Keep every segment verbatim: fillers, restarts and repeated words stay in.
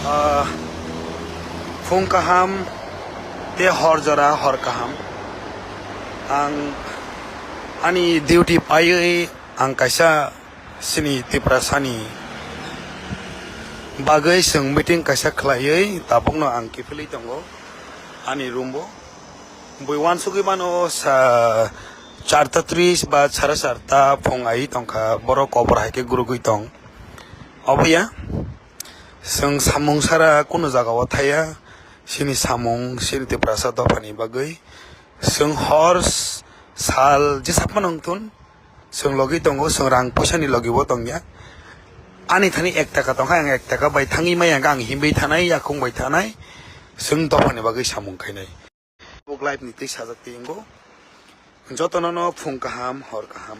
Ah, phung kaham tei hor jora hor kaham. Ang ani duty paiwi ang kaisa sini Tiprasani bagwi chwng meeting kaisa khlaiwi tabukno ang kiphilwi tongo ani room o. Bui wansugwi mano sa charta tris ba sare charta phung ai tongkha, borok kobor hai khe gurugwi tong. Oboya chwng samung sara kunu jagao thaya, sini samung sini Tiprasa dophani bagwi chwng hor s-, sal jesa phano wngthun, chwng logi tongo, chwng rang puisani logi bo tongya. Ani thani ek taka tongkha, ang ek taka bai thangwi maya, ang himwi thanai, yakung bai thanai, chwng dophani bagwi samung khainai. Tabuk live ni twi sajak twi wngo. Jotono no phung kaham, hor kaham.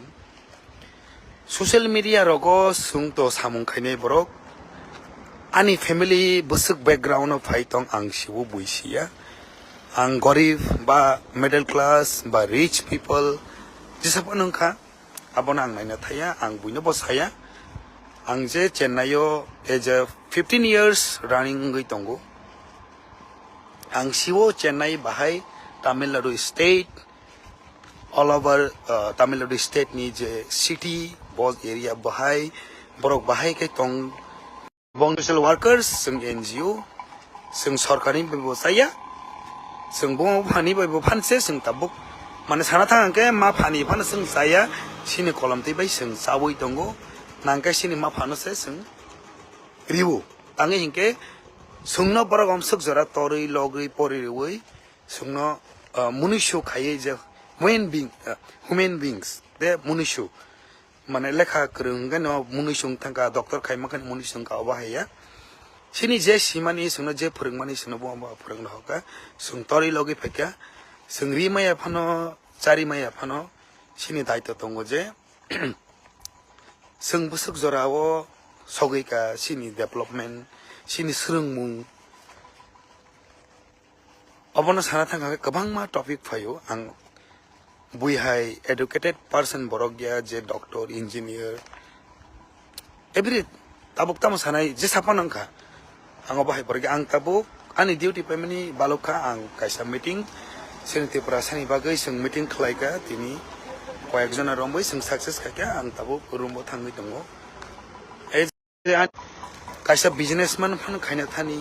Social media rogo chwng to samung khainai borok. Ani family bwswk background o phai tong ang sibo bui siya. Ang gorib ba middle class ba rich people jesa phano wngkha. Abono ang naina thaya, ang buino bo saya. Ang je Chennai o as a fifteen years running wngwi tongo. Ang siwo Chennai bahai Tamil Nadu state, all over, uh, Tamil Nadu state ni je city, bo area bahai, borok bahai khe tong. Bong social workers, chwng N G O, chwng sorkarni bai bo chaya, chwng bo phani bai bo phanse, chwng tabuk. Mane sana thang khe ma phani phano chwng chaya, sini kolom twi bai chwng chawi tongo, nang khe sini ma phano se chwng riwo. Tangwi hinkhe chwngno borok omswk jora torwi, logwi, pori riwi, chwngno, ah, munuisu khaiwi je human being, ah, human beings, de munuisu. Mane lekha kwrwng hwnkhe no munuisu wng thangkha, doctor khaima khe munuisu wngkha, obo hai ya. Sini je simani, chwngno je phwrwngmani, chwngno bo, bo phwrwngno hokha. Chwng torwi logwi phaikha. Chwng ri maya phano, chari maya phano, sini daitw tongo je, chwng bwswk jorao sogwi ka, sini development, sini swrwngmung, Obono sana thang khe kwbangma topic phaio. Ang bui hai educated person borok ya, je doctor, engineer, every tabuk tamo sanai je sapan wngkha. Ang obo hai borok ya, ang tabuk ani duty paimani balok kha, ang kaisa meeting sini Tripura sani bagwi chwng meeting khlai kha, tini koyek jona romwi chwng success khai kha, ang tabuk room o thangwi tongo. Kaisa businessman phano khaina thani,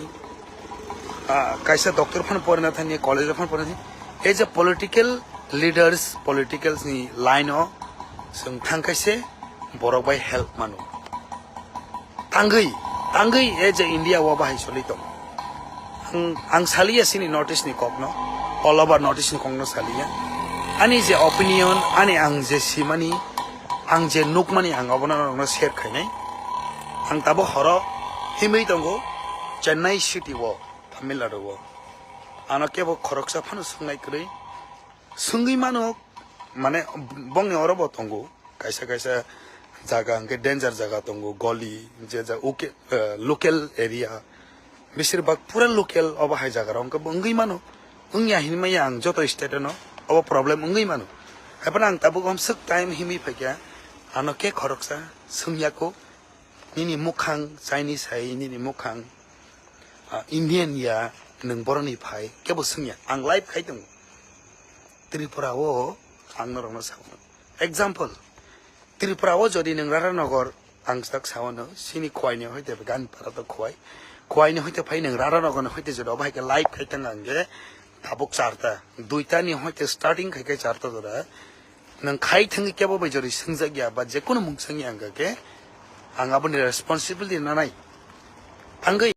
ah, kaisa doctor phano porina thani, college phano porina thani. As a political leaders, politicals ni line o chwng thang kaise borok bai help mano. Tangwi, tangwi as a India o bahai soli tong. Ang, ang saliya sini North East ni kokno, all over North East ni kokno saliya. Ani je opinion, ani ang je simani, ang je nukmani, ang obono norokno share khainai. Ang tabuk horo himwi tongo Chennai city o, Tamil Nadu o. Ano kebo khoroksa phano swngnai kwrwi. Swngwi mano, mane, bongni oro bo tongo. Kaisa kaisa jaga hwnkhe danger jaga tongo, goli, je ja-, uke-, eh, local area. Besir bak pura local obo hai jaga rok hwnkhe bo wngwi mano. Wngya hinwi maya ang joto state no obo problem wngwi mano. Haiphano ang tabuk omswk time himwi phaikha, ano khe khoroksa swngya kho, nini mukhang Chinese hai, nini mukhang, ah, Indian ya, nwng boroni phai, kebo swngya. Ang live khai tongo. Tripura o ang norokno sao. Example, Tripura o jodi nwng Raranagar, ang sak sao no, sini Khowai ni hoite Ganpara to Khowai. Khowai ni hoite phai nwng Raranagar ni hoite jodi obo hai khe live khai tong ang khe tabuk charta, duita ni hoite starting khai khe charta jora. Nwng khai thangwi kebo bai jodi swngjak ya ba je kunu mung swngya ang khe, ang aboni responsibility nanai. Tangwi